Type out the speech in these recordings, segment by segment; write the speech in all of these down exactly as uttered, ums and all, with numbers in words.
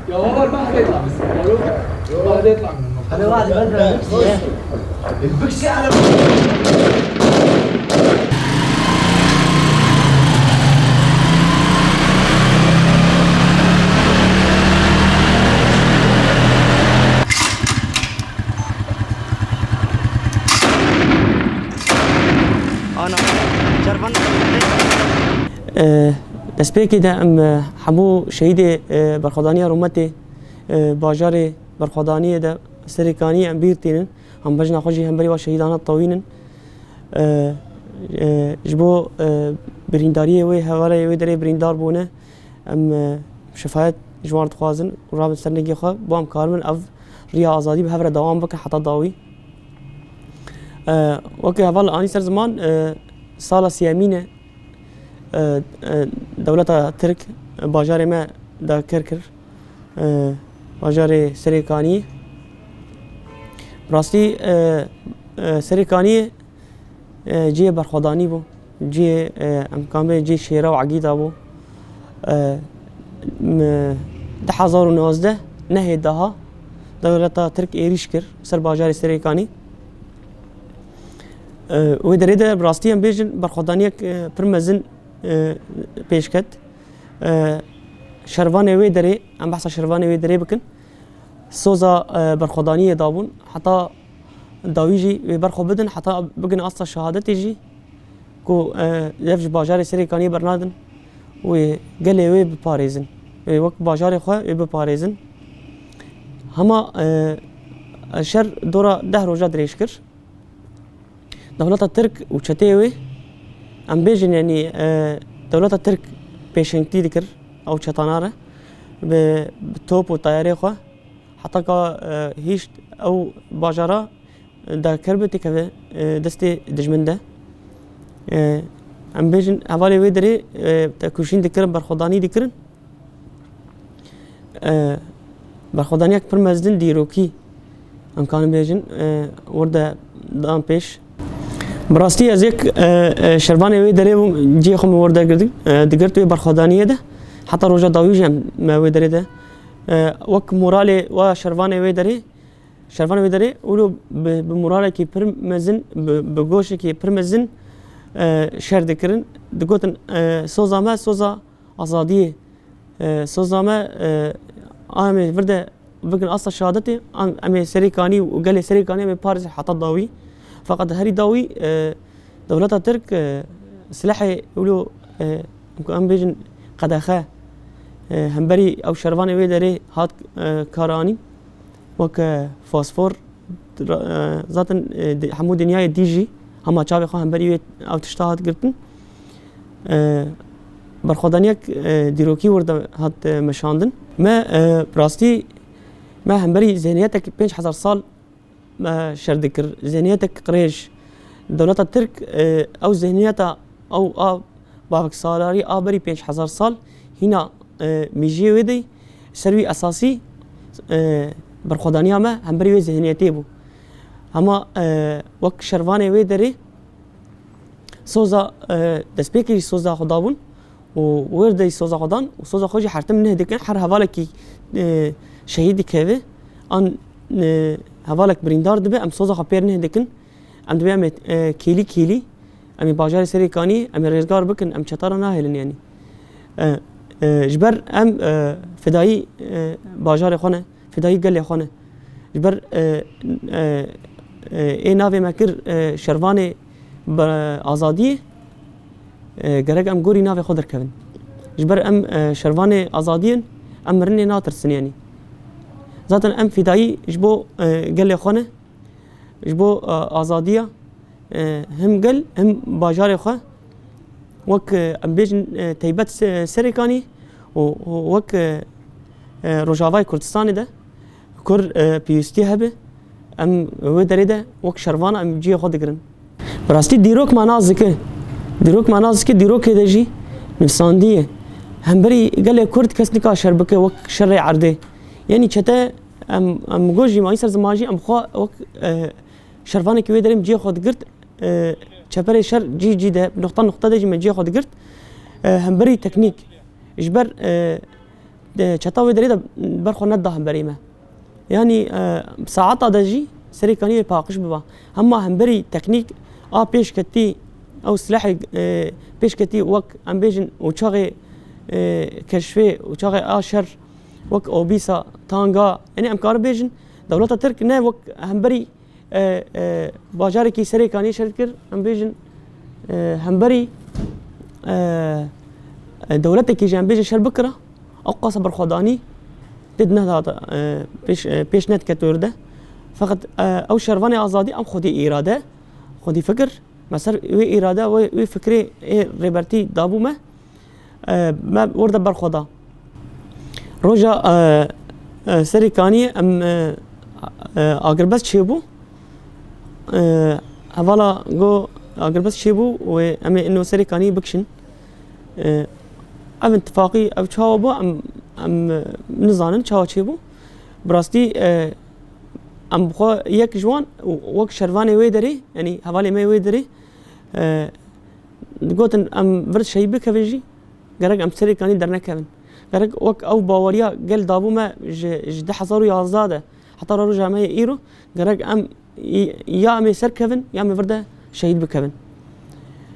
يا عمر، ما حدا يطلع من السيارة. ما حدا يطلع من المطار. Ana, şervan. Destpêkê de em, e, hemû şehîdê, e, berxwedaniya rûmetê, e, bajarê berxwedaniyê de Serê Kaniyê em bîr tînin. Em bejna xwe jî hemberî wa şehîdana tewînin. E, e, ji bo, e, birîndariyê wê, hevalê wê derê birîndar bûne. Em, e, şefayet ji wan dixwazin û rabin ser ningê xwe, bo em karibin ev riya azadî bi hev re dewam bikin heta dawî. E, weke heval anî ser ziman, e, sala siyemîn e, e, e, dewleta Tirk, e, bajarê me dagir kir, e, bajarê Serê Kaniyê. Bi rastî, e, e, Serê Kaniyê, e, cihê berxwedanî bû. Cihê, e, em kanibê cihê şêra û egîda bû. E, m-, du hezar û nozdeh, nehê daha dewleta Tirk êrîş kir ser bajarê Serê Kanî. E, wê derê de bi rastî em bêjin berxwedaniyek, e, pir mezin, e, pêş ket. E, şervanê wê derê, em behsa şervanê wê derê bikin. Soza, e, berxwedaniyê dabûn. Heta dawî jî wê berxwe bidin, heta bigin asta şehadetê jî ku, e, ev ji bajarê Serê Kaniyê bernadin. Wê gelê wê biparêzin. Wê wek bajarê xwe wê biparêzin. Hema, e, şer dora deh roja dirêj kir. Dewleta Tirk û çeteyê wê, em bêjin, yanî, e, dewleta Tirk pêşengtî dikir ew çetana re bi, bi top û tayarê xwe, heta ka, e, hişt ew bajara, e, dagir bibe, têkeve, e, destê dijmin de. E, em bêjin, hevalê wê derê, e, tekoşîn dikirin, berxwedanî dikirin. E, berxwedaniyek pir mezin dîrokî, em karin bêjin, e, wir de dan pêş. Bi rastî ez yek, e, e, şervanê wê derê bûm, cihê xwe min wir de girdi-, e, digirt wê berxwedaniyê de. Heta roja dawî jî em me wê derê de. E, wek moralê wa şervanê wê derê, şervanê wê derê, wilo bi, bi moralekî pir mezin, bi, bi goşekî pir mezin, e, şer dikirin. Digotin, e, soza me, soza azadiyê. E, soza me, e, a em ê vir de bikin asta şehadetê, em, em ê Serê Kanî û gelê Serê Kanî em ê parêzin heta dawî. Feqet herî dawî, e, dewleta Tirk, e, silahê wilo, e, em bêjin qedexe, e, hemberî ew şervanê wê derê hat, e, karanîn. Weke fosfor, ra-, e, zaten, e, di-, hemû dinyayê dî jî hema çavê xwe hemberî wê ew tişta hat girtin. E, berxwedaniyek, e, dîrokî wir de hat, e, meşandin. Me, e, bi rastî me hemberî zihniyetek pênc hezar sal me şer dikir. Zihniyetek qirêj. Dewleta Tirk, e, ew zihniyeta ew a baveksalarî a berî pênc hezar sal hîna, e, mêjiyê wê de ser wî esasî, e, berxwedaniya me hemberî wê zihniyetê bû. Hema, e, wek şervanê wê derê soza, e, destpêkê jî soza xwe dabûn û wir de jî soza xwe dan û soza xwe jî her tim neh dikin, her hevalekî, e, şehîd dikeve, an, e, hevalek birîndar dibe, em soza xwe pêr neh dikin. Em dibê em ê, e, kêlî kêlî, em ê bajarê Serê Kanî, em ê rêzgar bikin, em çeta re nahêlin, yanî. E, e, ji ber em, e, fidayî, e, bajarê xwe ne, fidayî gelê xwe ne. Ji ber, e, e, e, ê navê me kir, e, şervanê be-, azadiyê, e, gerek em gorî navê xwe derkevin. Ji ber em, e, şervanê azadiyê in, em mirinê natirsin, yanî. Zaten em fidayî ji bo, e, gelê xwe ne. Ji bo, e, azadiya, e, him gel, him bajarê xwe, wek, e, em bêjin, e, teybet Se-, Serêkanî û, û wek, e, e, Rojavayê Kurdistanê de kur, e, pêwîstî hebe, em wê derê de wek şervana em cihê xwe digirin. Bi rastî dîrok me nas dike. Dîrok me nas dike, dîrokê de jî nivîsandî ye. Hemberî gelê Kurd kes nika şer bike wek şerê erdê. Yanî çete Em, em got jî, ma îser ziman jî em xwe wek, e, şervanekî wê derê em cihê xwe digirt, e, çeperê şer cî cî de, noxta noxta de jî me cihê xwe digirt. E, hemberî teknîk. Ji ber, e, e, çeta wê derê de ber xwe neda hemberî me. Yanî, e, saeta de jî Serê Kanî wê paqij biba. Hema hemberî teknîk a pêşketî, ew silahê, e, pêşketî wek em bêjin uçaxê, e, keşfê, uçaxê a şer, wek obîsa, tanga, yanî em karin bêjin, dewleta Tirk ne wek hemberî, e, e, bajarekî Serê Kaniyê şer dikir, em bêjin, e, hemberî, e, e, dewletekî jî em bêjin şer bikira, ew qasa berxwedanî tê di nehda de, e, pêş, e, pêş nediket wê de. Feqet, e, ew şervanê azadî em xwedî îrade, xwedî fikir, me ser wê îrade, wê, wê fikrê ê rêbertî dabû me, e, me wir de berxwe da. Roja, e, e, Serê Kaniyê em, e, e, agirbest çêbû. E, hevala got agirbest çêbû û em ê ino Serê Kaniyê bikişin. E, ev intifaqî, ev çawa bû, em, em, e, nizanin çawa çêbû. Bi rastî, e, em bi xwe yek ji wan û wek şervanê wê derê, yanî hevalê me wê derê, e, digotin em vir şehîd bikevin jî, gerek em Serê Kanî dernekevin. Gerek wek ew baweriya gel dabû me ji, ji du hezar û yazdeh de heta roja me yê îro, gerek em y-, ya em ê serkevin, ya em ê vir de şehîd bikevin.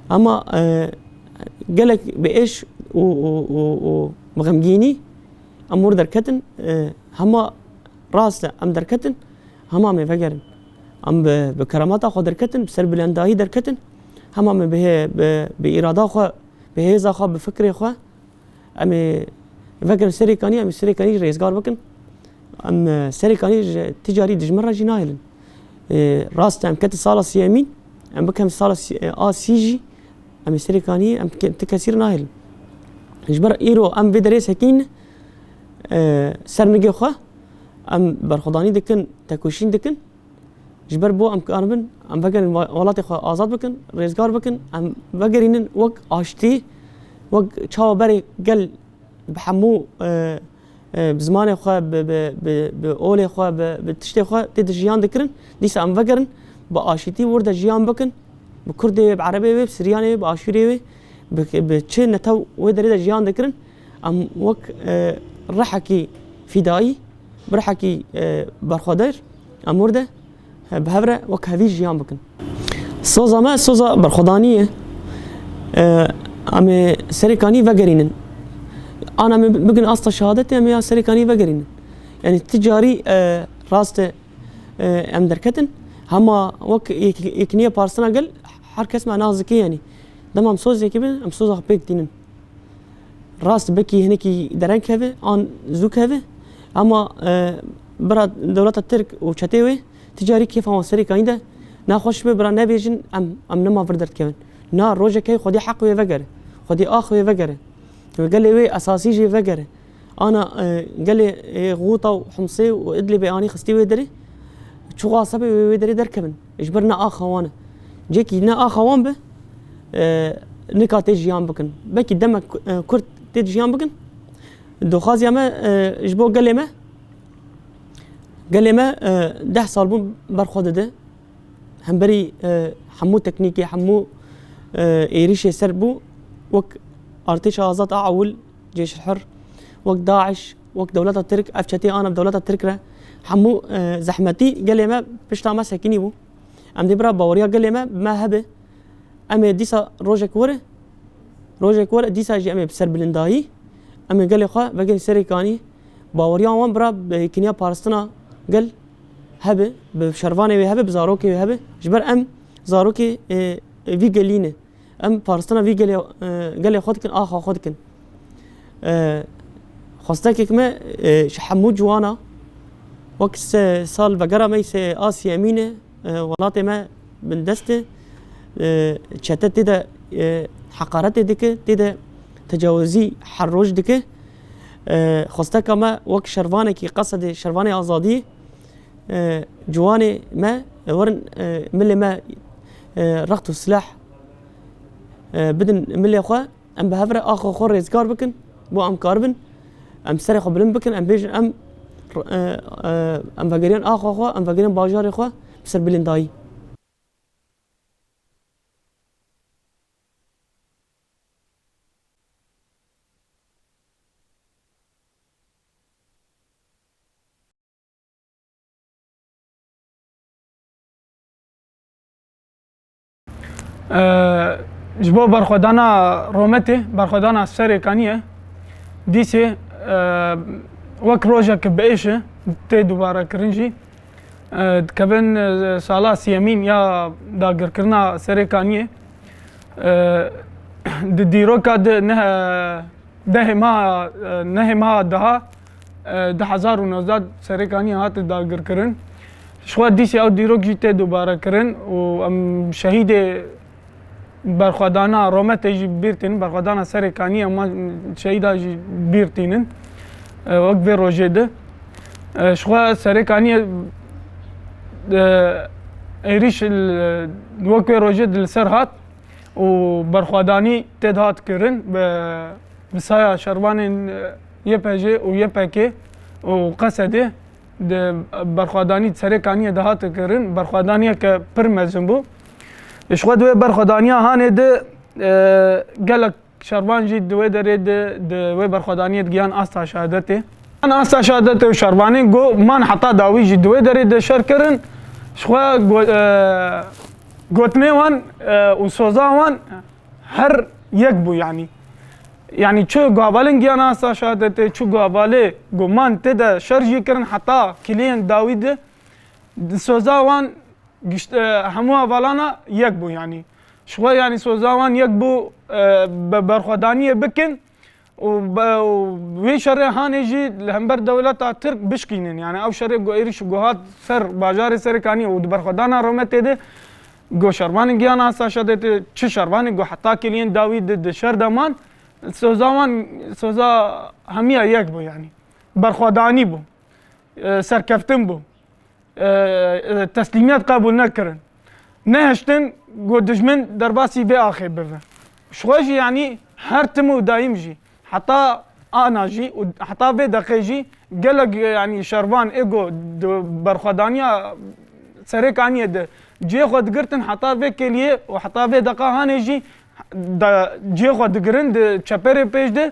Ama, e, gelek bi êş û, û, û, û bi xemgînî em wir derketin, e, hema rast e, em derketin, hema em ê vegerin. Em bi, bi keramata xwe derketin, bi serbilendahî derketin, hema em ê bi hê-, bi, bi îrada xwe, bi hêza xwe, bi fikrê xwe, em ê vegerin Serê Kanî, em ê Serê Kanî rêzgar bikin. Em, e, Serê Kanî ji ti carî dijmin re jî nahêlin. E, rast e, em ketin sala siyemîn, em bikevin sala sî-, e, a sî jî, em ê Serê Kanî, em ke-, ti kesî re nahêlin. Ji ber îro em vê derê sekîn, e, ser nigê xwe, em berxwedanî dikin, tekoşîn dikin. Ji ber bo em karibin, em vegerin wa-, welatê xwe azad bikin, rêzgar bikin, em vegerînin wek aştî, wek çawa berê gel bi hemû, e, e, bi zimanê xwe, bi, bi, bi, bi olê xwe, bi, bi tiştê xwe tê de jiyan dikirin. Dîsa em vegerin, bi aşîtî wir de jiyan bikin, bi Kurdê wê, bi Erebê wê, bi Siryanê wê, bi Aşûrê wê, bi, bi çi netew wê derê de jiyan dikirin. Em wek, e, rihekî fîdayî, bi rihekî, e, berxwedar, em wir de, e, bi hev re wek hevî jiyan bikin. Soza me, soza berxwedanî ye. E, em ê Serê Kanî vegerînin. Ana em ê bigin asta şehadetê, em ê ya Serê Kanî vegerînin. Yanî ti carî, e, rast e, e, em derketin. Hema wek yek-, yekiniye parstina gel, her kes me nas dike yanî. Dema em sozekî bin, em soza xwe pêk tînin. Rast belkî hinekî dereng heve, an zû heve. Ama, e, bira dewleta Tirk û çetê wê, ti carî kêfa wan Serê Kanî de naxweş be, bira nebêjin, em, em nema vir derdikevin. Na rojek heye xwedî heq wê vegere, xwedî ax wê vegere. Wê gelê wê esasî jê vegere. Ana, e, gelê, e, Xûta û Humsê û Idlibê anî xistî wê derê, çiqas hebe wê, wê derê derkevin. Ji ber ne axa wan e. Cekî ne axa wan be, e, nika tê jiyan bikin. Belkî demek, e, kurt tê jiyan bikin. Doxaziya me, e, ji bo gelê me, gelê me, e, deh sal bû ber xwe dide. Hemberî, e, hemû teknîkê, hemû, e, êrîşê ser bû, wek Artêşa Azad a ewil, Cêşil Hur, wek DAIŞ, wek dewleta Tirk, ev çetê ana bi dewleta Tirk re, hemû, e, zehmetî gelê me pişta me sekinî bû. Em dê bira baweriya gelê me bi me hebe. Em ê dîsa rojek were, rojek were, dîsa jî em ê bi serbilindayî, em ê gelê xwe vegerîn Serê Kanî. Baweriya wan bira bi yekiniya paristina gel hebe, bi şervanê wê hebe, bi zarokê wê hebe. Ji ber em zarokê, e, e, vî gelî ne. Em paristina vî gelê, e, gelê xwe dikin, axa xwe dikin. E, xwestekek me, e, ji hemû ciwana, wek se sal vegera me se Asiyê Emîn e, e, welatê me bindest e, e, çete tê de, e, heqaretê dike, tê de tecawizî her roj dike. E, xwesteka me wek şervanekî qesedê şervanê azadiyê, e, ciwanê me, e, werin, e, milê me, e, rext û silah, e, bidin milê xwe, em bi hev re axa xwe rêzgar bikin, bo em karibin, em serê xwe bilind bikin, em bêjin, em, e, e, em vegeriyan axa xwe, em vegeriyan bajarê xwe bi serbilindayî. E, ji bo berxwedana Rometê, berxwedana Serêkaniyê, dîsê, e, wek rojek bi êş e, tê dubarekirin jî. E, dikevin, e, sala siyemîn ya dagirkirina Serêkaniyê. E, di dîroka di neh, dehê meha, e, nehê meha deha, e, du hezar û nozdeh Serêkaniyê hate dagirkirin. Ji xwe dîsê ew dîrok jî tê dubarekirin û em şehîdê berxwedana Rometê jî bîr tînin, berxwedana Serêkaniyê ema şehîda jî bîr tînin. E, wek vê rojê de. E, ji xwe Serêkaniyê, e, êrîş li, wek vê rojê de li ser hat û berxwedanî tê de hat kirin bi, bi saya şervanên, e, Y P J û Y P G û Qesedê. Di berxwedanî Serêkaniyê de hate kirin, berxwedaniyeke pir mezin bû. Ji xwe di wê berxwedaniya hanê de, e, gelek şervan jî di wê derê de, di wê berxwedaniyê de gihan asta şehadetê. An asta şehadetê û şervanên go man heta dawî jî di wê derê de şer kirin. Ji xwe go-, e, gotinê wan, e, û soza wan her yek bû, yanî. Yanî çi go hevalên giyan asta şehadetê, çi go hevalê go man tê de şer jî kirin, heta kiliyên dawî de, di soza wan gişt-, e, hemû hevalana yek bû, yanî. Ji xwe, yanî, soza wan yek bû, e, be-, berxwedaniyê bikin û be-, û wê şerê hanê jî li hember dewleta Tirk bişkînin. Yanî ew şerê go êrîş go hat ser bajarê Serêkaniyê û di berxwedana Rometê de go şervanên giyan asta şehadetê, çi şervanê go heta kiliyên dawî di, di şer de man, soza wan, soza hemiya yek bû, yanî. Berxwedanî bû. E, serkeftin bû. E, e, teslîmiyet qebûl nekirin. Nehiştin go dijmin derbasî vê axê bibe. Ji xwe jî, yanî, her tim û dayîm jî, heta ana jî û heta vê deqê jî gelek, yanî, şervan ê go di berxwedaniya Serêkaniyê de cihê xwe digirtin, heta vê kêliyê û heta vê deqa hanê jî da cihê xwe digirin di çeperê pêş de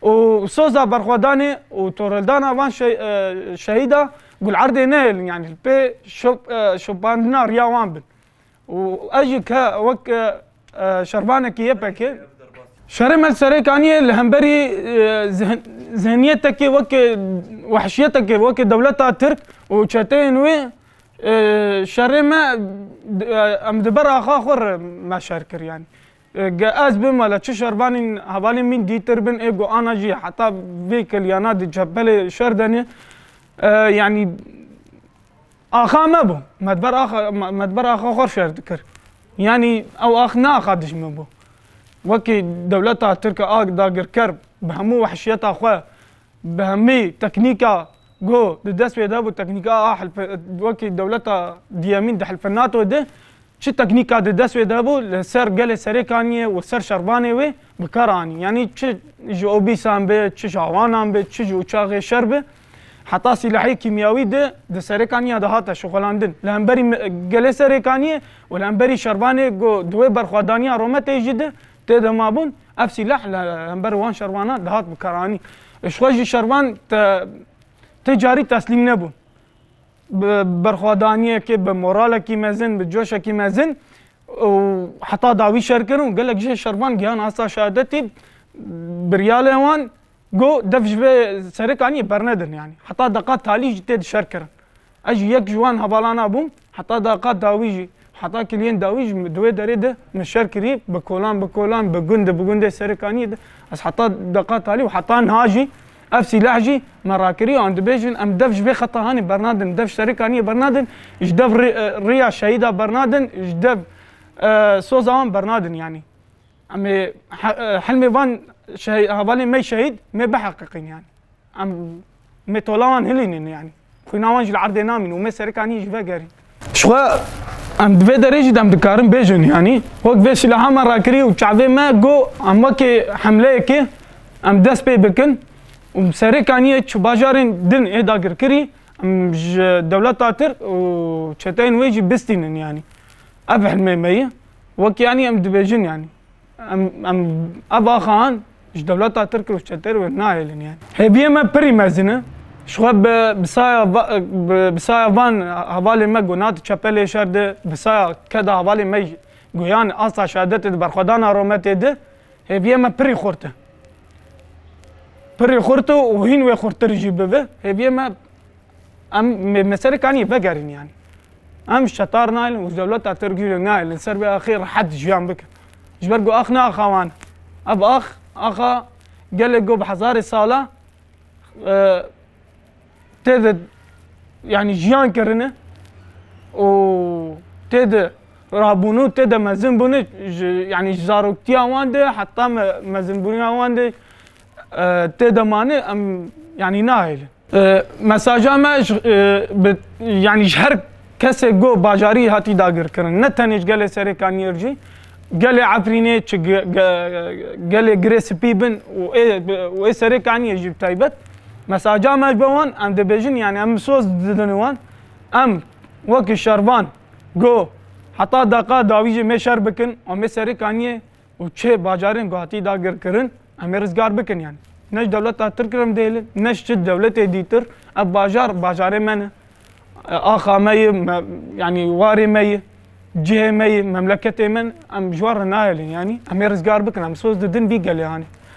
û soza berxwedanê û torildana van şe-, e, şehîda gul erdê nehêlin, yanî li pê şop-, e, şopandina riya wan bin. Û ez jî ke wek, e, e, şervanekî Y P G, şerê me li Serêkaniyê li hemberî, e, zihn-, zihniyetekê wekê wehşiyetekê wekê dewleta Tirk û çeteyên wê, e, şerê me, e, em di ber axa xwe re me şer kir, yanî. E, ge ez bim wele çi şervanên hevalên min dîtir bin, ê go ana jî heta vê kiliyana di çepelê şer de ne. E, yanî, axa me bû. Me di ber axa, me, me di ber axa xwe şer dikir. Yanî ew ax ne axa dijmin bû. Wekî dewleta Tirk a dagirker bi hemû wehşiyeta xwe, bi hemî teknîka go di dest wê de bû, teknîka a hilfe-, wekî dewleta diyemîn di hilfê NATO de, çi teknîka di dest wê de bû, li ser gelê Serêkaniyê û ser şervanê wê bi kar anî. Yanî çi ji obîsan be, çi ji awanan be, çi ji uçaxê şer be, heta sîlehê kîmyawî de di Serêkaniya de hate şixulandin. Li hemberî me-, gelê Serêkaniyê û li hemberî şervanê ku di wê berxwedaniya Rometê jî de tê de mabûn, ev sîleh li hember wan şervana dihat bi kar anî. Ji xwe jî şervan te, tê carî teslîm nebû. Bi berxwedaniyekê, bi moralekî mezin, bi coşekî mezin û heta dawî şer kirin û gelek jê şervan gihan asta şehadetî, biryalê wan go dev ji vê Serêkaniyê bernedin, yanî heta deqa talî jî tê dişer kirin. Ez jî yek ji wan hevalana bûm, heta deqa dawî jî, heta kiliyên dawî jî di wê derê de min şer kirî, bi kolan bi kolan, bi gundê bi gundê Serêkaniyê de. Ez heta deqa talî û heta niha jî ev sîleh jî me rakirî û em dibêjin, em dev ji vê xeta hanê bernadin, dev ji Serêkaniyê bernadin, ji dev rê-, e, rêya şehîda bernadin, ji dev, e, soza wan bernadin, yanî. Em ê he-, e, hilmê van şehî-, hevalên me şehîd me biheqiqîn, yanî. Em mê tola wan hilînin, yanî. Xwîna wan jî li erdê namîn û mê Serêkaniyê jî vegerîn. Ji xwe em di vê derê jî dem dikarin bêjin, yanî. Wek vê sîlaha me rakirî û çavê me go em wekê hemleyekê em dest pê bikin û Serêkaniyê çi bajarên din ê dagirkirî em ji dewleta Tirk û çeteyên wê jî bistînin, yanî. Ev hilmê me ye. Wek, yanî, em dibêjin, yanî. Em, em ev axan ji dewleta Tirk û çeteyê wê nahêlin, yanî. Hêviyê me pirî mezin e. Ji xwe bi, bi saya va-, bi, bi saya van hevalê me ku nat çepelê şer de, bi saya keda hevalê me jî Guyan asta şehadetê di berxwedana rometê de hêviyê me pirî xurt e. Pirî xurt e û hîn wê xurtir jî bibe. Hêviyê me em me, me serê kaniyê vegerîn yani. Em şetar nayên û dewleta Tirk jî nayên ser vê axê rehet jiyan bikin. Ji ber ku ax ne axa wan e. Ev ax, axa gelê ku bi hezarê sala e, tê de yani jiyan kirine û tê de rabûn û tê de mezin bûne, ji, yani ji zaroktiya wan de heta me, mezinbûniya wan de e, tê de mane em yani nahêlin. E, mesaja me ji, e, bi, yani ji her kesê ku bajarî hatî dagirkirin. Ne tenê ji gelê Serêkaniyê jî, gelê Efrînê çi ge-, ge-, gelê Girê Spî bin û ê, û ê Serêkaniyê jî bi taybet. Mesaja me ji bo wan, em dibêjin, yani em soz didin wan, em wekî şervan ku heta deqa dawî jî mê şer bikin, em ê Serêkaniyê û çi bajarên ku hatî dagirkirin, em ê rizgar bikin yani. Ne ji dewleta Tirk re em dihêlin, ne ji çi dewletê dîtir. Ev bajar, bajarê me ne. E, axa me ye, me, yani warê me ye, cihê me ye, memleketê me ne. Em ji wan re nahêlin yani. Em ê rizgar bikin, em soz didin vî gelê hanê.